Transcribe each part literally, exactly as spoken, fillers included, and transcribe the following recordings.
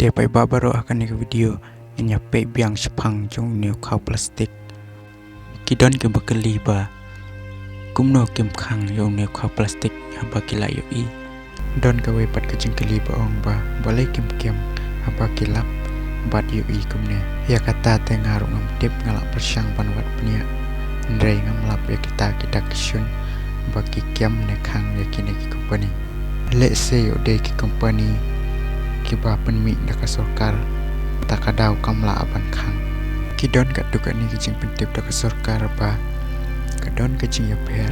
Te paidbah baroh, ha kane ka video ngin ïa peit biang shaphang jong une u khaw plastik. Ki don kiba kylli ba kumno kim khang ïa une u khaw plastik haba ki la ïohi. Don kawei pat ka jingkylli ba ong ba balei kim kem haba ki lap bad ïohi kumne. Ïa kata te nga ruh ngam tip, nga la pyrshang ban wad bniah, hynrei ngam lap ïa kita ki dak ki shun ba ki kem ne khang ïa kine ki company. Lehse ïoh dei ki company kiba pynmih da ka sorkar, ta ka daw kam lah ban khang. Ki don katto katne ki jingpyntip da ka sorkar ba ka don ka jingïapher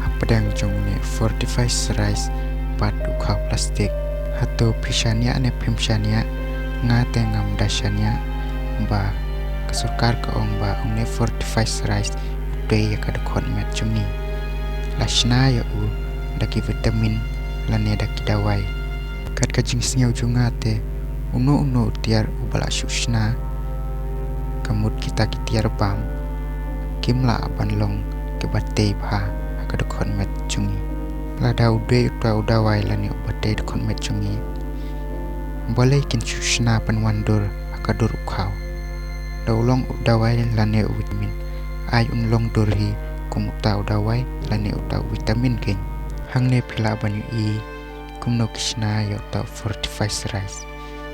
hapdeng jong une fortified rice bad u khaw plastik. Hato phi shaniah ne phim shaniah? Nga te ngam da shaniah ba ka sorkar ka ong ba une fortified rice u tei ïa ka dkhot met jong ngi. La shna ïa u da ki vitamin lane da ki dawai. Kat ka jingsngew jong nga te, uno uno u tiar uba la shu shna ka mut kita ki tiar bam, kim lah ban long kiba tei bha ha ka dkhot met jong ngi. Lada u dei uta u dawai lane uba tei dkhot met jong ngi, balei kin shu shna pynwandur ha ka dur u khaw? Da u long u dawai lane u vitamin, ai un long dur hi kum uta u dawai lane uta u vitamin kein. Hangne phi lah ban ïohi kumno ki shna ïa uta u fortified rice.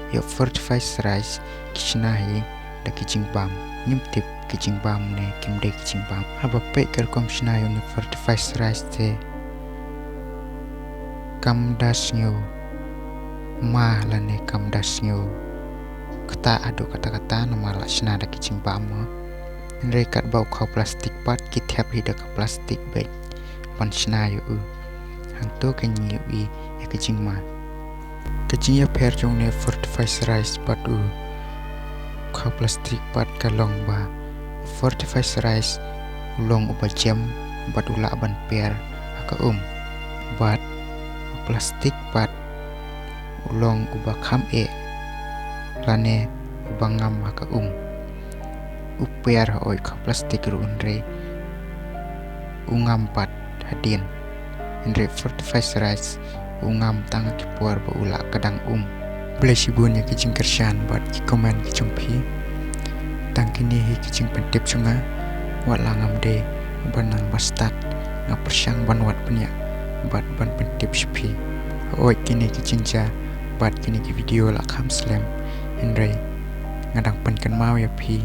Ïa u fortified rice ki shna hi da ki jingbam. Ngim tip ki jingbam ne kim dei ki jingbam. Haba peit ka rukom shna ïa une u fortified rice te kam da sngew ma lane kam da sngew ktah haduh katta katta namar la shna da ki jingbam mo. Hynrei katba u khaw plastik pat ki thep hi da ka plastik beit ban shna ïa u. Hangto ka ngi ïohi ïa ka jingma. Ka jingïapher jong une u fortified rice bad u khaw plastik pat ka long ba u fortified rice u long uba jem bad u lah ban per ha ka um. Bad u plastik pat u long uba kham eh lane uba ngam ha ka um. U per ha u khaw plastik ruh hynrei u ngam pat hadien. Hynrei fortified rice u ngam tang ha ki por ba u lah ka dang um. Khublei shibun ïa ki jingkyrshan bad ki comment ki jong phi. Tang kine hi ki jingpyntip jong nga. Wat la ngam dei ban nang ba stad, nga pyrshang ban wad bniah bad ban pyntip sha phi. Hooid kine ki jingjia bad kine ki video la kham slem, hynrei nga dang pynkynmaw ïa phi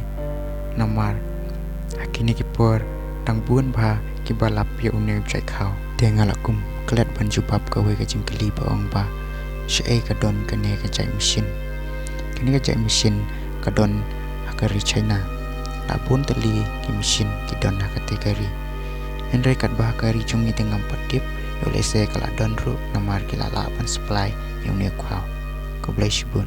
namar ha kine ki por dang bun bha kiba lap ïa une u jait khaw. Te nga la kum klet ban jubab kawei ka jingkylli ba ong ba shaei ka don kane ka jait machine. Kane ka jait machine ka don ha ka ri China. La bun tylli ki machine ki don ha kata ka ri. Hynrei katba ha ka ri jong ngi te ngam pat tip, ïoh lehse ka la don ruh namar ki la lah ban supply ïa une u khaw. Khublei shibun.